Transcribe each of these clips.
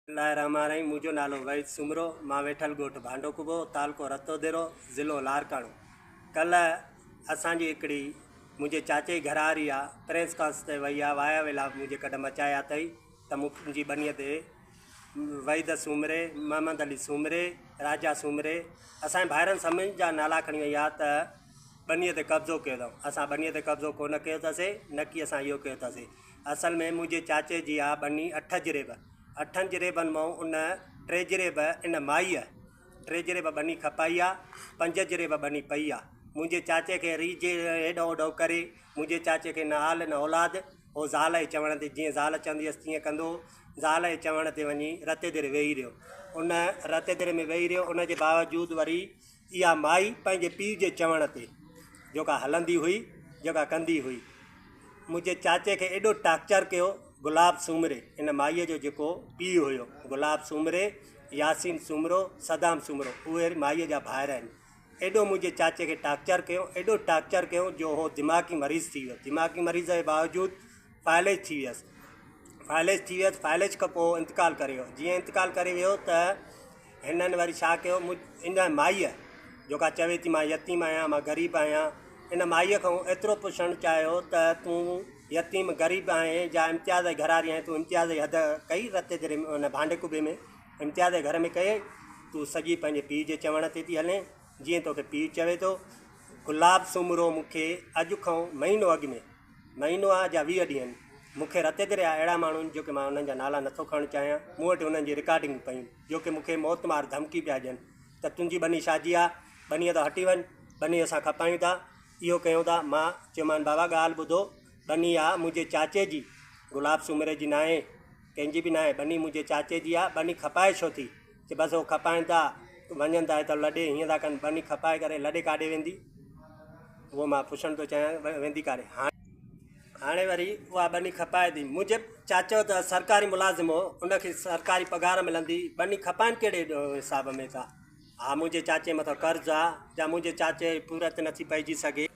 الله الرحمٰن الرحيم منهنجو نالو وحيد سومرو مان ويٺل ڳوٺ ڀانڊو قبو تعلقو رتوديرو ضلعو لاڙڪاڻو ڪلهه اسان جي هڪڙي منهنجي چاچي جي گهرواري آ پريس ڪانس تي وئي آ وايا ويلا منهنجي ڪڍ مچايا اٿئي ته منهنجي ٻنيء تي وحيد سومري محمد علي سومري راجا سومري اسان جي ڀائرن سڀني جا نالا کڻي وئي آ ته ٻنيء تي قبضو ڪيو اٿئون اسان ٻنيء تي قبضو ڪونه ڪيو اٿسي نه ڪي اسان اهو ڪيو اٿسي اصل ۾ منهنجي چاچي جي آ ٻني اٺ جريب، اٺن جريبن مئون ان ٽي جريب ان مائيء ٽي جريب ٻني کپائي آ، پنج جريب ٻني پئي آ. منهنجي چاچي کي ريجهي هيڏو هوڏو ڪري، منهنجي چاچي کي نه آل نه اولاد، هو زال جي چوڻ تي جيئن زال چوندي هيس تيئن ڪندو هو. زال جي چوڻ تي وڃي رتيديري ويهي رهيو. ان رتيديري ۾ ويهي رهيو، ان جي باوجود وري اها مائي پنهنجي پيء جي چوڻ تي جيڪا هلندي هئي، جيڪا ڪندي هئي. منهنجي چاچي کي ايڏو ٽاڪچر ڪيو گلاب سومري ان مائيء جو جيڪو پيء هيو گلاب سومري، ياسين سومرو، صدام سومرو اهي مائيء جا ڀائر آهن. ايڏو منهنجي چاچي کي ٽاڪچر ڪيو، ايڏو ٽاڪچر ڪيو جو هو دماغي مريض ٿي ويو. دماغي مريض جي باوجود فائلج ٿي ويس. فائلج ٿي ويس، فائلج کان پوء انتقال ڪري ويو. جيئن انتقال ڪري ويو ته هنن وري ڇا ڪيو، ان مائيء جيڪا چوي ٿي مان يتيم آهيان، مان غريب آهيان، ان مائيء کان ايترو پڇڻ چاهيو ته تون يتيم غريب آهين جا امتياز جي گهرواري آهين، تون امتياز جي حد ڪئي رتي دري ۾ ان ڀانڊي قبي ۾ امتياز جي گهر ۾ ڪئي، تون سڄي پنهنجي پيء جي چوڻ تي ٿي هلين، جيئن توکي پيء چوي ٿو. گلاب سومرو مون کي اڄ کان مهينو اڳ ۾، مهينو آ جا 20 ڏينهن، مون کي رتي دريا اهڙا ماڻهو آهن جوڪي مان انهن جا نالا نٿو کڻڻ چاهيان، مون وٽ انهن جي رڪارڊنگ پيون جوڪي مون کي موت مار ڌمڪي پيا ڏين ته تنهنجي ٻني شاجي آ، ٻنيء تان هٽي وڃ، ٻني اسان کپايون ٿا، اهو ڪيون ٿا، مان چيومان بابا ڳالهه ٻڌو، ٻني آ منهنجي چاچي جي، گلاب سومري جي ناهي، ڪنهن جي به ناهي، ٻني منهنجي چاچي جي آ، ٻني کپائي ڇو ٿي؟ چي بس هو کپائين ٿا، وڃن ٿا هتان لڏي، هيئن ٿا ڪن، ٻني کپائي ڪري لڏي ڪاڏي ويندي؟ اهو مان پڇڻ ٿو چاهيان ويندي ڪاڏي؟ هاڻي وري اها ٻني کپائي ٿي. منهنجي چاچو ته سرڪاري ملازم هو، ان کي سرڪاري پگهار ملندي، ٻني کپائين ڪهڙي حساب ۾ ٿا؟ ها منهنجي چاچي مٿان قرض آ، جا منهنجي چاچي جي پورت نٿي پئجي سگهي.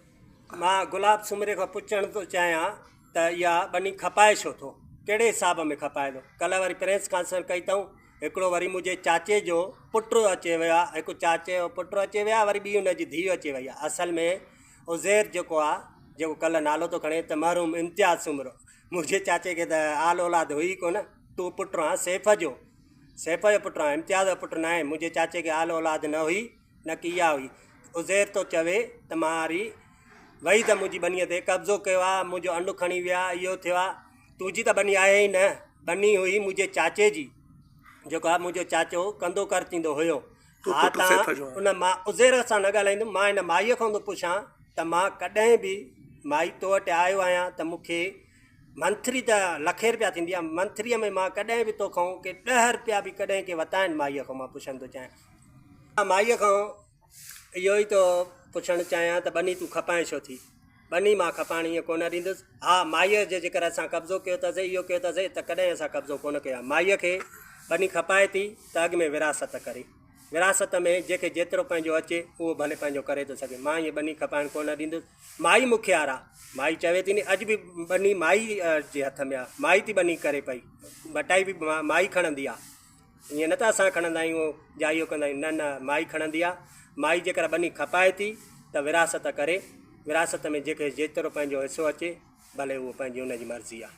مان گلاب سومري کان پڇڻ ٿو چاهيان ته اها ٻني کپائي ڇو ٿو؟ ڪهڙي حساب ۾ کپائي ٿو؟ ڪلهه وري پريس ڪانفرنس ڪئي اٿئون، هڪڙو وري منهنجي چاچي جو پٽ اچي ويو آ، هڪ چاچي جو پٽ اچي ويو آ، وري ٻي ان جي ڌيء اچي وئي آ. اصل ۾ عزير جيڪو آ، جيڪو ڪلهه نالو ٿو کڻي ته مرحوم امتياز سومرو، منهنجي چاچي کي ته آل اولاد هئي ئي ڪونه، تون پٽ آن سيف جو، سيف جو پٽ آن، امتياز جو پٽ ناهين، منهنجي چاچي کي آل اولاد نه هئي، نه ڪي اها هئي. عزير ٿو چوي ته مان ري وئي ته منهنجي ٻنيء تي قبضو ڪيو آ، منهنجو انڊ کڻي ويا، اهو ٿيو آ، تنهنجي ته ٻني آهي ئي نه، ٻني هئي منهنجي چاچي جي، جيڪو آ منهنجو چاچو ڪندو ڪر ٿيندو هيو. تون ها پٽ تان سيف جو آهين. ان مان عزير سان نه ڳالهائيندم، مان هن مائيء کان ٿو پڇان ته مان ڪڏهن به مائي تو وٽ آيو آهيان ته مون کي منٿري ته لکين رپيا ٿيندي آهي، منٿريء ۾ مان ڪڏهن به توکان ڪي ڏهه رپيا به ڪڏهن ڪي ورتا آهن مائيء کان مان پڇڻ ٿو چاهيان. مان مائيء کان اهو ئي ٿو پڇڻ چاهيان ته ٻني تون کپائين ڇو ٿي؟ ٻني مان کپائڻ ائين ڪونه ڏيندس. ها مائيء جي جيڪر اسان قبضو ڪيو اٿس، اهو ڪيو اٿس ته ڪڏهن اسان قبضو ڪونه ڪيو آهي. مائيء کي ٻني کپائي ٿي ته اڳ ۾ وراثت ڪري. وراثت ۾ جنهن کي جيترو پنهنجو اچي اهو ڀلي پنهنجو ڪري ٿو سگهي. مان ائين ٻني کپائڻ ڪونه ڏيندس. مائي مکيار آ. مائي چوي ٿي ني اڄ به ٻني مائي جي هٿ ۾ آ. مائي ٿي ٻني ڪري پئي. بٽائي به مائي کڻندي آ. ائين نه ته اسان کڻندا آهيون يا اهو ڪندا آهيون نه نه مائي کڻندي آ. مائي جيڪر ٻني کپائي ٿي ته وراثت ڪري. وراثت ۾ جنهن کي جيترو پنهنجو حصو اچي ڀلي اهو پنهنجي ان جي مرضي آ.